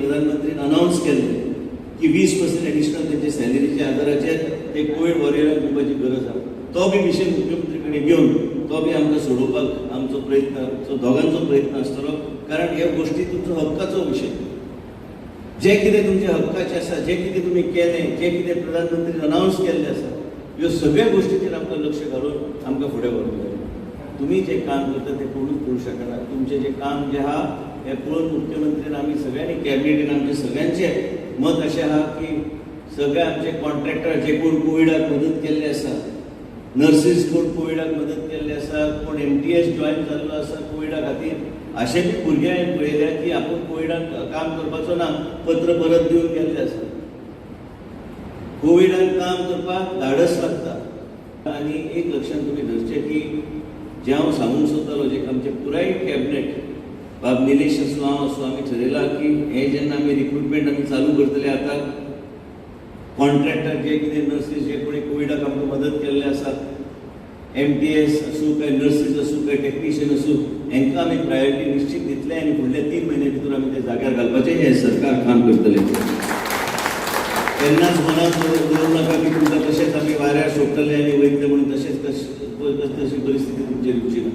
प्रधानमंत्रीन अनावन्स केल्लें की 20% एडिशनल तेंचे सॅलरीच्या आदाराचेर ते कोवीड वॉरियरांक दिवपाची गरज आसा. तो बी विशय मुख्यमंत्री कडेन घेवन तो बी आमकां सोडोवपाक आमचो प्रयत्न, दोगांचो प्रयत्न आसतलो, कारण ह्या गोश्टी तुमचो हक्काचो विशय. जे कितें तुमचे हक्काचे आसा, जे कितें तुमी केलें, जे कितें प्रधानमंत्रीन अनावन्स केल्लें आसा, ह्यो सगळ्या गोश्टीचेर आमकां लक्ष घालून आमकां फुडें व्हरूंक जाय. तुमी जें काम करता तें कोणूच करूं शकना. तुमचें जें काम जें आहा हें पळोवन मुख्यमंत्रीन, आमी सगळ्यांनी कॅबिनेटीन आमचें सगळ्यांचें मत अशें आहा की सगळे आमचे कॉन्ट्रॅक्टर जे कोण कोविडाक मदत केल्ले आसा, नर्सीस कोण कोविडाक मदत केल्ले आसा, कोण एमटीएस जॉयन जाल्लो आसा कोविडा खातीर, अशे बी भुरगे हांवें पळयल्या की आपूण कोविडाक काम करपाचो ना, पत्र परत दिवन गेल्ले आसा. कोविडान काम करपाक धाडस लागता. आनी एक लक्षांत तुमी धरचें की जें हांव सांगूंक सोदतालो, जें आमचें पुराय कॅबिनेट, बाब निलेश आसूं, हांव आसूं, आमी ठरयलां की हें जेन्ना आमी रिक्रुटमेंट आमी चालू करतले, आतां कॉन्ट्रॅक्टर जे कितें नर्सीस जे कोणी कोविडाक आमकां मदत केल्ले आसा, एमटीएस आसूं काय नर्सीस आसूं काय टॅक्निशियन आसूं, हांकां आमी प्रायोरिटी निश्चित दितले आनी फुडल्या 3 म्हयन्या भितर आमी ते जाग्यार घालपाचें हें सरकार काम करतलें. केन्नाच मनात दवरूं नाका की तुमकां तशेंच आमी वाऱ्यार सोडटले आनी वयतले म्हणून. तशेंच तशी परिस्थिती तुमचेर येवची ना.